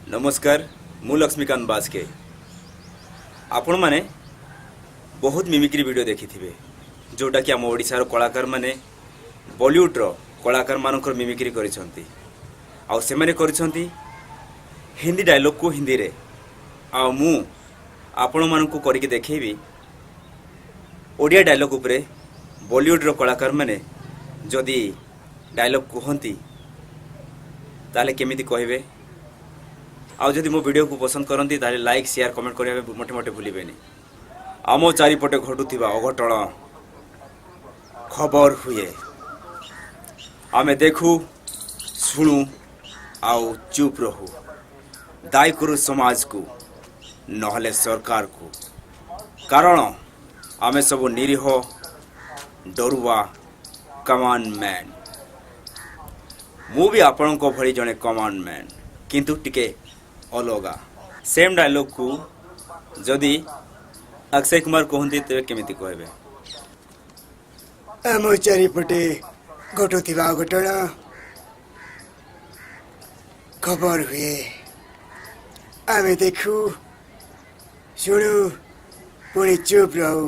ନମସ୍କାର, ମୁଁ ଲକ୍ଷ୍ମୀକାନ୍ତ ବାସ୍କେ। ଆପଣମାନେ ବହୁତ ମିମିକ୍ରି ଭିଡ଼ିଓ ଦେଖିଥିବେ, ଯେଉଁଟାକି ଆମ ଓଡ଼ିଶାର କଳାକାରମାନେ ବଲିଉଡ଼ର କଳାକାରମାନଙ୍କର ମିମିକ୍ରି କରିଛନ୍ତି। ଆଉ ସେମାନେ କରିଛନ୍ତି ହିନ୍ଦୀ ଡାଇଲଗ୍କୁ ହିନ୍ଦୀରେ। ଆଉ ମୁଁ ଆପଣମାନଙ୍କୁ କରିକି ଦେଖେଇବି, ଓଡ଼ିଆ ଡାଇଲଗ୍ ଉପରେ ବଲିଉଡ଼ର କଳାକାରମାନେ ଯଦି ଡାଇଲଗ୍ କୁହନ୍ତି, ତାହେଲେ କେମିତି କହିବେ। ଆଉ ଯଦି ମୋ ଭିଡ଼ିଓକୁ ପସନ୍ଦ କରନ୍ତି, ତାହେଲେ ଲାଇକ୍, ସେୟାର, କମେଣ୍ଟ କରିବା ପାଇଁ ମୋଟେ ମୋଟେ ଭୁଲିବେନି। ଆମ ଚାରିପଟେ ଘଟୁଥିବା ଅଘଟଣ ଖବର ହୁଏ। ଆମେ ଦେଖୁ, ଶୁଣୁ ଆଉ ଚୁପ୍ ରହୁ। ଦାୟୀ କରୁ ସମାଜକୁ, ନହେଲେ ସରକାରକୁ, କାରଣ ଆମେ ସବୁ ନିରୀହ, ଡରୁଆ କମନ୍ ମ୍ୟାନ୍। ମୁଁ ବି ଆପଣଙ୍କ ଭଳି ଜଣେ କମନ୍ ମ୍ୟାନ୍, କିନ୍ତୁ ଟିକେ ଅଲଗା। ସେମ୍ ଡାଇଲଗ୍କୁ ଯଦି ଅକ୍ଷୟ କୁମାର କୁହନ୍ତି, ତେବେ କେମିତି କହିବେ? ଆମ ଚାରିପଟେ ଘଟୁଥିବା ଅଘଟଣ ଖବର ହୁଏ। ଆମେ ଦେଖୁ, ଶୁଣୁ, ପୁଣି ଚୁପ୍ ରହୁ।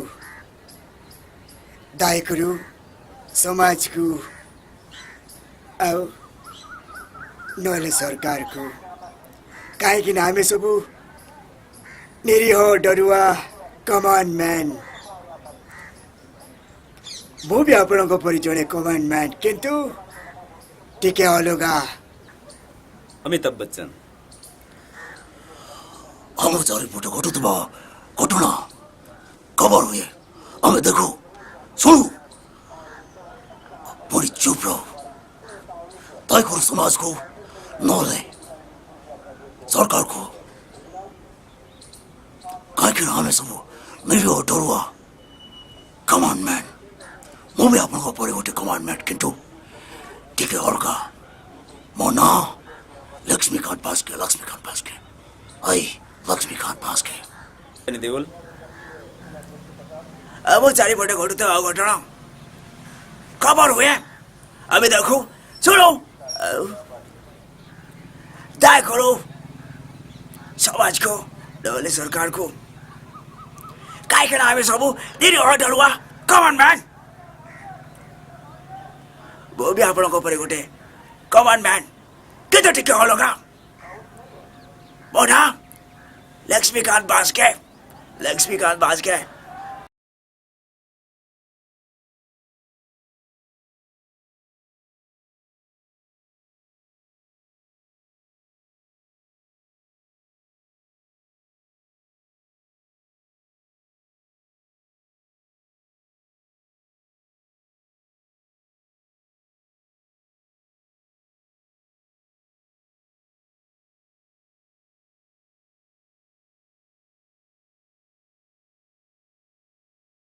ଦାୟୀ କରୁ ସମାଜକୁ ଆଉ ନହେଲେ ସରକାରକୁ, କାହିଁକି ନା ଆମେ ସବୁ ନିରୀହ, ଡରୁଆ କମନ୍ ମ୍ୟାନ୍। ମୁଁ ବି ଆପଣଙ୍କ ପରି ଜଣେ କମନ୍ ମ୍ୟାନ୍, କିନ୍ତୁ ଟିକେ ଅଲଗା। ଅମିତାଭ ବଚ୍ଚନ। ଆମ ଚାରିପଟେ ଘଟୁଥିବା ଘଟଣା ଖବର ହୁଏ। ଆମେ ଦେଖୁ, ଶୁଣୁ, ପୁଣି ଚୁପ୍ ରହୁ। ଦାୟୀ କରୁ ସମାଜକୁ, ନହେଲେ ସରକାରକୁ, କାହିଁକି ନା ଆମେ ସବୁ ନିରୀହ, ଡରୁଆ କମନ୍ ମ୍ୟାନ୍। ମୁଁ ବି ଆପଣଙ୍କ ପରି ଗୋଟେ କମନ୍ ମ୍ୟାନ୍, କିନ୍ତୁ ଟିକେ ଅଲଗା। ମୋ ନାଁ ଲକ୍ଷ୍ମୀକାନ୍ତ ବାସ୍କେ, ଲକ୍ଷ୍ମୀକାନ୍ତ ବାସ୍କେ, I Laxmikant ବାସ୍କେ। ସନି ଦେଓଲ। ଆମ ଚାରିପଟେ ଘଟୁଥିବା ଅଘଟଣ ଖବର ହୁଏ। ଆମେ ଦେଖୁ, ଶୁଣୁ, ଆଉ ଦାୟୀ କରୁ ସମାଜକୁ, ନହେଲେ ସରକାରକୁ, କାହିଁକିନା ଆମେ ସବୁ ନିରୀହ, ଡରୁଆ କମନ୍ ମ୍ୟାନ୍। ମୁଁ ବି ଆପଣଙ୍କ ପରି ଗୋଟେ କମନ୍ ମ୍ୟାନ୍, କିନ୍ତୁ ଟିକେ ଅଲଗା। ମୋ ନାଁ ଲକ୍ଷ୍ମୀକାନ୍ତ ବାସ୍କେ, ଲକ୍ଷ୍ମୀକାନ୍ତ ବାସ୍କେ।